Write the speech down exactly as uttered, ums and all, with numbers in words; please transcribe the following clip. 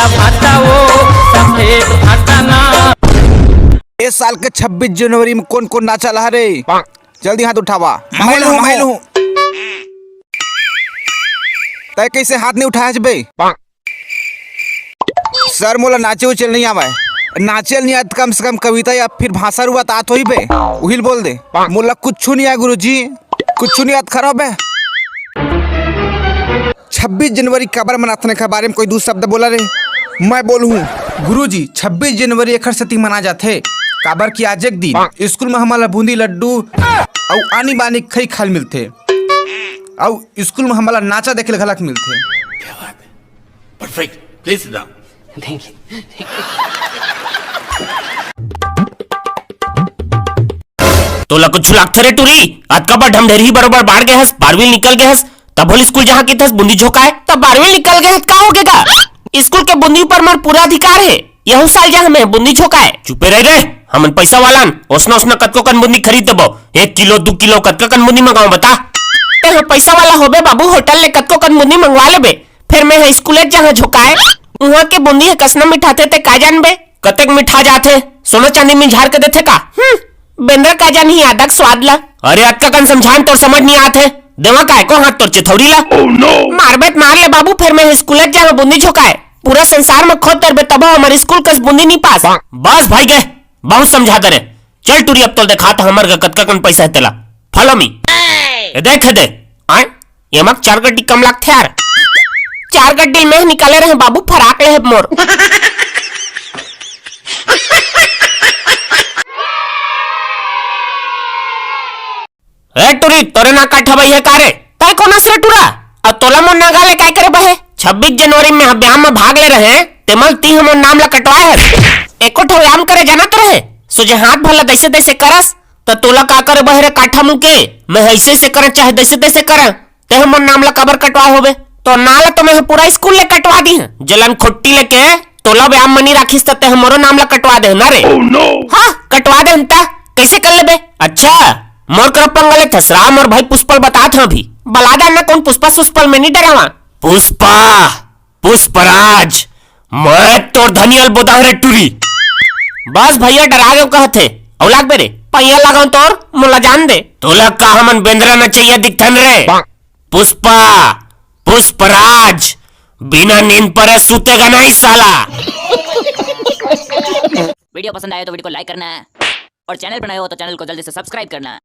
भाटा वो सफेद भाटा ना। ए साल के छब्बीस जनवरी में कोन कोन नाचा लहा रे? जल्दी हाथ उठावा। मैं लूं, मैं लूं। तय कैसे हाथ नहीं उठाया बे? सर, मोला नाचे उचे नहीं आवे। नाचे नहीं आत, कम से कम कविता या फिर भाषा रुआ तात होही बे, उहिल बोल दे। मोला कुछ नहीं आए गुरुजी, कुछ नहीं आत, खराब है। छब्बीस जनवरी काबर मनाथन, एखर बारे में कोई दू शब्द बोला रे। मैं बोलहूँ। गुरुजी, छब्बीस जनवरी एखर सेती मना जाथे, काबर कि आज एक दिन स्कूल में हमन ला बूंदी लड्डू अउ आनी बानी खई खाल मिलथे, अउ स्कूल में हमन ला नाचा देखे ल घलक मिलथे। Perfect. Please sit down. Thank you. तोला कुछ लागथे रे टूरी? अतका बड़ ढमढेरही बरोबर बाढ़ गे हस, बारहवीं निकल गे हस, तब होल स्कूल जहाँ किथस बूंदी झोंकाए, तब बारहवीं निकल गे हस, का हो गे गा? स्कूल के बूंदी ऊपर मोर पूरा अधिकार हे। यहू साल जहाँ मैं बूंदी झोंकाए। चुपे रह रे, हमन पैसा वाला न, ओसना ओसना कतको कन बूंदी खरीद देबो। एक किलो, दू किलो, कतका कन बूंदी मंगाओ बता? तेहा पैसा वाला होबे बाबू, होटल ले कतको कन बूंदी मंगवा लेबे। फेर मैं ह स्कूले जहाँ झोंकाए, उहाँ के बूंदी ह कसना मिठाथे ते का जानबे? कतेक मिठा जाथे, सोना चांदी में झार के देथे का? हम्म, बेंदरा का जानही आदक स्वाद ला। अरे अतका कन समझान तोर समझ नहीं आत हे, देवा काय को हाथ तोर चिथौरी ला। Oh no! मारबे त मार ले बाबू, फेर मैं ह स्कूले जहाँ बूंदी झोंकाए। पूरा संसार में खोद डरबे तभो हमर स्कूल कस बूंदी नहीं पास। बस भाई गे, बहुत समझा दे रे। चल टूरी, अब तोल देखात हमर गे कतका कन पैसा हे तेला। Follow me। ए देख दे, आय एमा चार गड्डी कम लागथे यार। चार गड्डी में निकाले रहे बाबू, फराक ले मोर। ए टूरी, तोरे ना काठा बही है का रे? तय कोन अस रे टूरा? अउ तोला मोर नागा ले काय करे बहे? छब्बीस जनवरी में ह व्यायाम में भाग ले रहे, तेमल ती हमर नाम ला कटवाए हस। एको ठो व्यायाम करे जाना तो रहे, सोझे हाथ भला दैसे दैसे करस, त तोला का करे बहे रे काठा मुके? मैं ऐसे ऐसे करन चाहे दैसे दैसे करन, तेह मोर नाम ला काबर कटवा होबे? तो नाम ला तो मैं पूरा स्कूल ले कटवा दी हूँ। जलन खुट्टी लेके तोला व्यायाम मनी राखिस त तेह मोरो नाम ला कटवा दे ना रे। Oh no! हाँ, कटवा दे हंता। कैसे कर लेबे? अच्छा, मोर करा पंगा लेथस? राम और भाई पुष्पल बतात हूँ अभी। बला दे ना, कौन पुष्पा सुष्पल में नहीं डरावा। पुष्पा, पुष्पराज, मैं तोर धनियल बोदा रे टूरी। बस भैया डरा गयो कहत हे। औलाग बे रे, पैया लगाऊं तोर, मोला जान दे। तोला का हमन बेंदरा नचैया दिखथन रे? पुष्पा, पुष्पराज, बिना नींद परे सूतेगा नहीं साला। वीडियो पसंद आए तो वीडियो को लाइक करना है और चैनल पर नए हो तो चैनल को जल्दी से सब्सक्राइब करना है।